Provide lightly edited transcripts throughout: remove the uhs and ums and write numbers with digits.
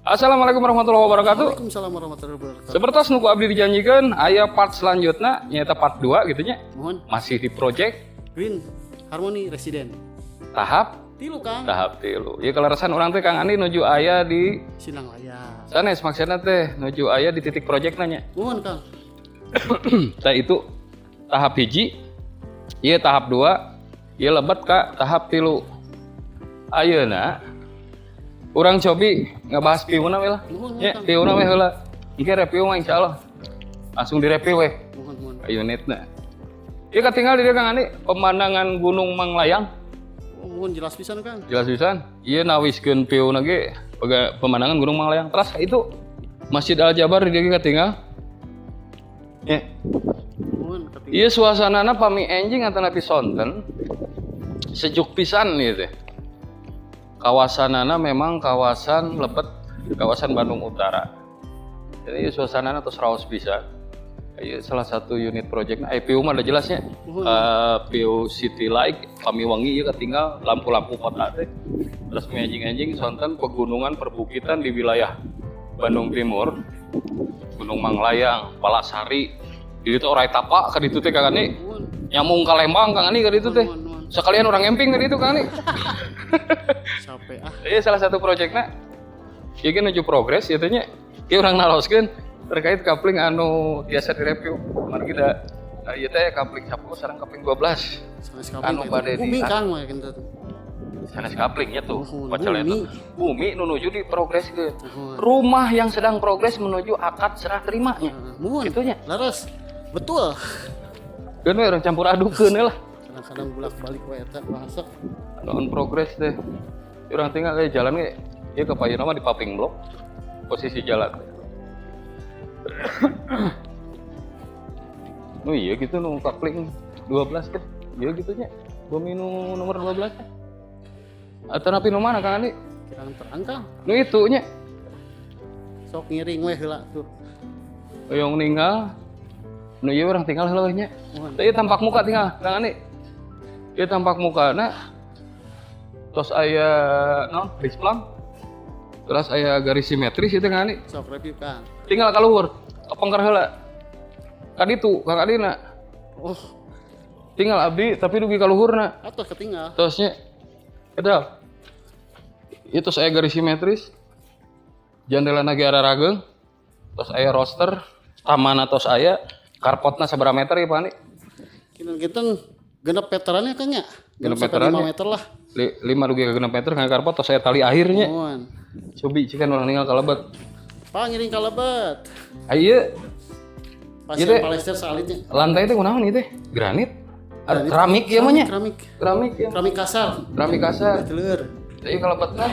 Assalamualaikum warahmatullahi wabarakatuh. Waalaikumsalam warahmatullahi wabarakatuh. Seperti nu ku abdi dijanjikan, aya part selanjutnya, nyaeta part 2 gitu nya. Muhun. Masih di project Green Harmony Resident. Tahap 3, Kang. Tahap 3. Ya, kaleresan urang teh, Kang Andi, nuju aya di Sindang Laya. Sanes, maksudna teh nuju aya di titik project nya. Muhun, Kang. Tah, itu tahap 1, ieu tahap 2, ieu lebet ka tahap 3. Ayeuna urang cobi ngebahas view-na we lah. Muhun, Ya, Kang. View-na we heula. Engke review mah insyaallah. Langsung direview we Muhun, muhun. Unitna. Ieu katinggal di dieu, Kang Andi, pemandangan Gunung Manglayang. Oh, muhun, jelas pisan, Kang. Jelas pisan. Ieu nawiskeun view na ge pemandangan Gunung Manglayang. Terus itu Masjid Al Jabar di dieu katinggal. Ya. Muhun, katinggal. Iya, suasanana pami enjing atau napi sonten sejuk pisan gitu. Kawasanana memang kawasan lebet kawasan Bandung Utara. Jadi suasanana terus raos pisan. Iya, salah satu unit projectnya IPU mah ada jelasnya. Muhun. View city like pami wengi ieu katinggal lampu-lampu kota teh. Terus enjing-enjing sonten pegunungan perbukitan di wilayah Bandung Timur. Gunung Manglayang, Palasari. Di ditu oray tapa ka ditu teh, Kang Andi. Muhun. Nyambung ka Lembang, Kang Andi, ka ditu teh. Muhun, muhun. Sekalian urang camping ka ditu, Kang Andi. Capek ah. Iya, salah satu proyeknya. Ieu ge nuju progres ieu teh nya. Ieu urang naroskeun terkait kapling anu biasa direview. Kemarin kita ieu teh kapling 10 sareng kapling 12. Sanes kapling. Anu bade di Bumi, Kang, mah kita tuh. Sanes kaplingnya tuh, Muhun, pacel eta. bumi. Bumi nu nuju di progres ke. Muhun. Rumah yang sedang progres menuju akad serah terimanya. Muhun. Gitu nya. Leres. Betul. Keun we urang campur adukeun lah. Kadang-kadang bolak-balik we eta bahasa. Anu on progres teh. Urang tinggal kayak jalan ge ieu ke payuna mah di paving block posisi jalan. Nu iya gitu, nu kapling 12 teh. Iya gitu nya. Bumi nu nomor 12 teh. Atau napi nu mana, Kang Andi? Kirang terang, Kang. Nu itu nya. Sok ngiring we heula tuh. Yang ninggal. Nu ieu urang tinggal heula we nya. Muhun. Teu, ieu tampak muka tinggal, Kang Andi. Ieu tampak mukana tos aya naon, risplang. Terus aya garis simetris itu, Kang Andi. Sok review, Kang. Tinggal kaluhur, kepengker heula. Ka ditu Kang Andi na. Oh, Tinggal abdi tapi dugi ka luhurna. Atau ketinggal. Terusnya eta. Itu aya garis simetris. Jendela ge rarageung. Terus aya roster, taman tos aya, carportna sabaraha meter ya, Pak Andi? Kinten-kinten 6 meteran ya, Kang, ya? 6 Sampai meteran 5 ya. meter lah. 5 dugi ka 6 meter kangge carport, tos aya tali airnya. Muhun. Cobi cikan urang ninggal kalebet. Pak, ngiring kalebet. Ayo, Pasien Ieu teh- Palester salitnya. Lantai teh kunaon ieu teh? Granit? Ah, keramik ya mah nya? Keramik. Keramik ya. Keramik kasar. Keramik kasar. Telur. Ieu kalebetna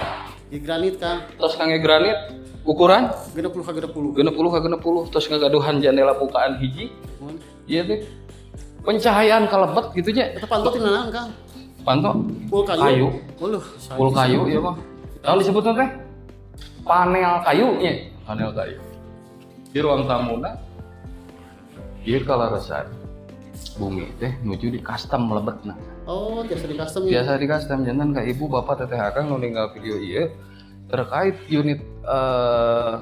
Di granit, Kang. tos kangge granit ukuran 60 ka 60. 60 ka 60, tos ngagaduhan jendela bukaan hiji. Muhun. Ieu teh pencahayaan kalebet gitu nya. Eta panto tina naon, Kang? Panto Pul kayu. Kayu. Uluh, Pul kayu ya mah. Naon disebutna teh? Panel kayu nya. Panel kayu. Di ruang tamuna ieu kaleresan bumi teh nuju di custom lebetna. Oh, biasa di custom ya. Biasa di custom, janten ka ibu bapak teteh akang nu ninggal video ieu terkait unit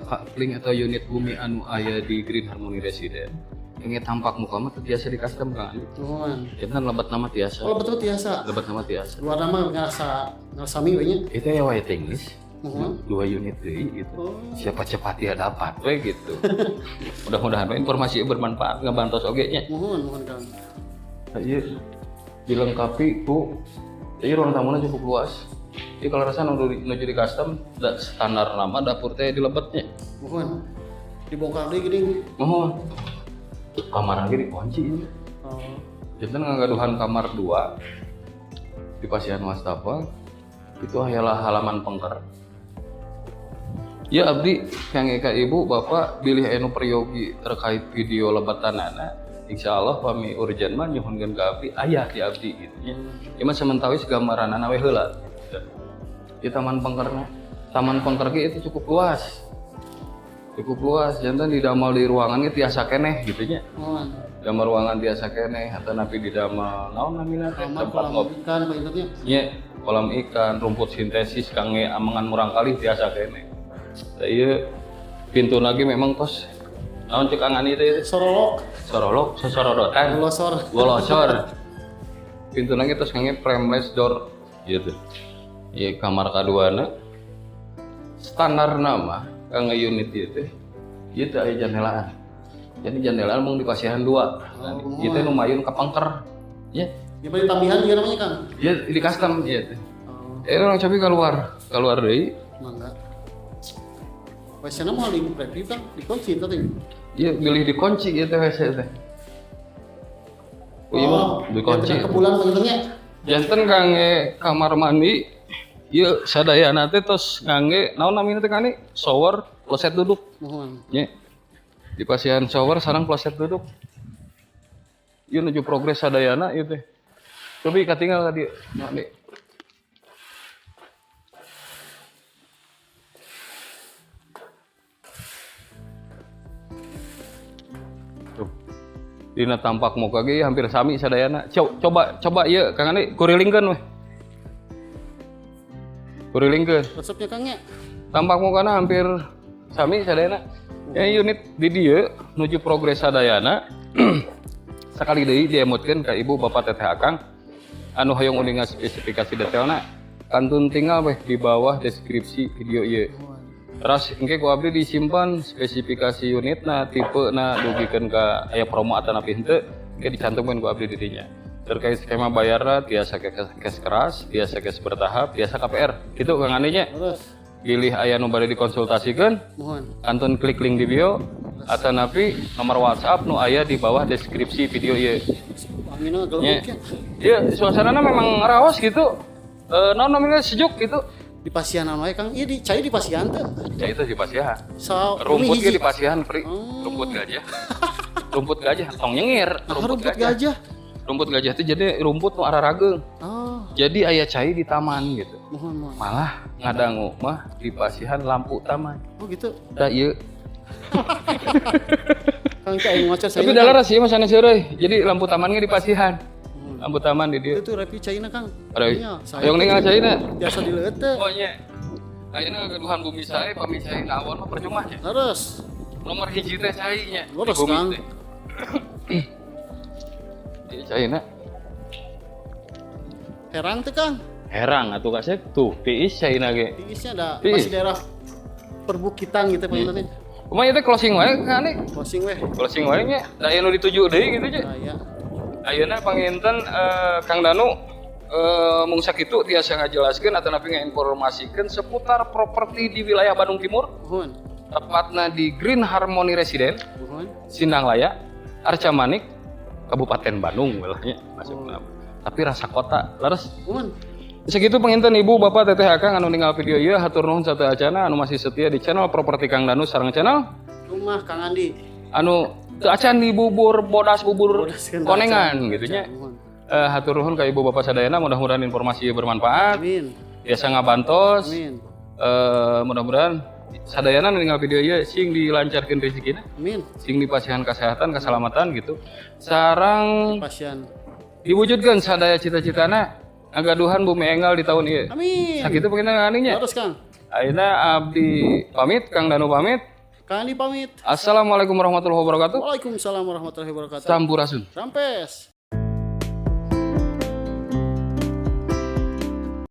kapling atau unit bumi anu aya di Green Harmony Resident yang tampak muka mah teu tiasa di custom, Kang Andi. Muhun. Janten lebet nama tiasa. Oh, betul tiasa. Lebet nama tiasa. Luar nama ngerasa ngerasami we nya. Itu ya waiting list. Muhun. Dua unit deui gitu. Oh. Siapa cepat dia dapat we gitu. Mudah-mudahan we informasi bermanfaat, ngebantos oge nya. Muhun, muhun, Kang. Nah, iya dilengkapi ku iya ruang tamunya cukup luas. Iya, kalau rasa nuju di custom da, standar nama dapur teh di lebetnya. Muhun. Dibongkar deui geuning. Muhun, kamar lagi dikunci ini. Oh. Jadi ngagaduhan kamar dua di pasihan wastafel itu adalah halaman pengker. Ya, abdi kang ka ibu bapak bilih anu peryogi terkait video lebatanana, insya Allah pami urgent mah nyuhunkeun ka abdi, aya di abdi gitu nya. Ieu mah sementawis gambaranana we heula gitu. Di taman pengkerna, taman pengker ge itu cukup luas, cukup luas, janten di damal di ruangan ge tiasa keneh gitu nya. Muhun. Damel ruangan tiasa keneh atau napi di damel naon namina teh, Kamar tempat kolam ngopi ikan pak nya. Nya, kolam ikan, rumput sintesis kangge amengan murangkalih tiasa keneh. Ieu pintu lagi memang tos naon cek Kang Andi teh? Sorolok. Sorolok, sosorodotan. Golosor. Golosor. Pintu lagi terus ngangge frameless door gitu. Ieu kamar kaduana. Standar nama kangge unit ieu teh ieu teh aya jandelaan. Jadi jandelaan mung dipasihan dua. Oh. Ieu teh nu mayun ka pengker. Ya, Ya bari tambahan juga namanya, Kang. ieu di custom ieu teh. Oh, Eh urang cobi keluar, keluar deui. mangga. WC-na mau di preview, Kang, dikunci tadi. Ieu bilih dikunci ieu teh WC teh. Oh, iya mah dikunci. Ya, kebulan pentingnya. Janten kangge kamar mandi ieu sadayana teh tos ngangge naon namina teh Kang Andi? Shower kloset duduk. Mohon. Nya. Di pasihan shower sareng kloset duduk. Ieu nuju progres sadayana ieu teh. Cobi katingal ka dieu. Nah, nih. Tuh. Dina tampak muka ge hampir sami sadayana. Coba coba ieu Kang Andi kurilingkeun weh. Kurilingkeun. Resepnya, Kang, ya. Tampak mukana hampir sami sadayana. Ya unit di dieu nuju progres sadayana. Sakali deui diemutkeun ka ibu bapak teteh akang anu hoyong uninga spesifikasi detailna kantun tinggal weh di bawah deskripsi video ieu. Mohon. Teras engke ku abdi disimpan spesifikasi unitna, tipena, dugikeun ka aya promo atanapi henteu, engke dicantumkeun ku abdi di dinya. Terkait skema bayarna tiasa cash keras, tiasa cash bertahap, tiasa KPR. Gitu Kang Andi nya. Terus. Bilih aya nu bade dikonsultasikeun, Mohon. kantun klik link di bio atanapi nomor WhatsApp nu aya di bawah deskripsi video ieu. Anginna Nya. gelebuk ya. Iya, suasanana memang raos gitu. Naon namanya sejuk gitu. Di pasihan wae, Kang. Iya di cai di pasihan teh. Ya itu di pasihan. Sa Rumput bumi ge hiji. di pasihan, Pri. Oh. Rumput gajah. Rumput gajah tong nyengir, Nah, rumput gajah. Rumput gajah itu jadi rumput nu ararageung. Oh, Jadi aya cai di taman gitu. mohon mohon. Malah ngadangu mah di pasihan lampu taman. Oh gitu. Da ieu. Kang cai ngocor saya. Tapi da leres ieu mah sanes heureuy. Jadi lampu tamannya di pasihan. Lampu taman di dieu. Itu review caina, Kang. Ada. Iya, saya Hoyong ningal caina. biasa dileueut teh. Oh nya. Ayeuna gaduhan bumi sae pami cai awon mah percuma nya. Terus. Nomor hiji teh cai nya. Di Leres, bumi Kang. teh. Ieu caina. Herang teh, Kang. Herang atuh kasep tuh tiis caina ge. Tiisnya ada Tiis. masih daerah perbukitan gitu Pak teh. Kumaha ieu teh closing wae Kang Andi? Closing weh. Closing wae nya. Da aya nu dituju deui gitu nya. Nah, ya. Ayeuna panginten Kang Danu mung sakitu tiasa ngajelaskeun atanapi ngainformasikeun seputar properti di wilayah Bandung Timur, Mohon. tepatna di Green Harmony Residence, Mohon. Sindanglaya, Arca Manik, Kabupaten Bandung welahnya masukna. Tapi rasa kota leres. Mohon. Segitu panginten ibu bapak teteh akang anu ninggal video ieu, hatur nuhun sateuacana anu masih setia di channel properti Kang Danu sareng channel Rumah Kang Andi. Anu teu acan di bubur bodas bubur Bodas kan konengan gitu nya. Mohon. Hatur nuhun ka ibu bapak sadayana, mudah-mudahan informasi ieu bermanfaat, Amin. biasa ngabantos. Amin. Mudah-mudahan sadayana nu ninggal video ieu sing dilancarkeun rezekina, Amin. sing dipasihan kesehatan, keselamatan gitu. Sareng Pasien. diwujudkan sadaya cita-citana ngagaduhan bumi enggal di tahun ieu. Amin. Sakitu panginten nya. Terus, Kang. Ayeuna abdi pamit, Kang Danu pamit. Kang Andi pamit. Assalamualaikum warahmatullahi wabarakatuh. Waalaikumsalam warahmatullahi wabarakatuh. Sampurasun. Rampes.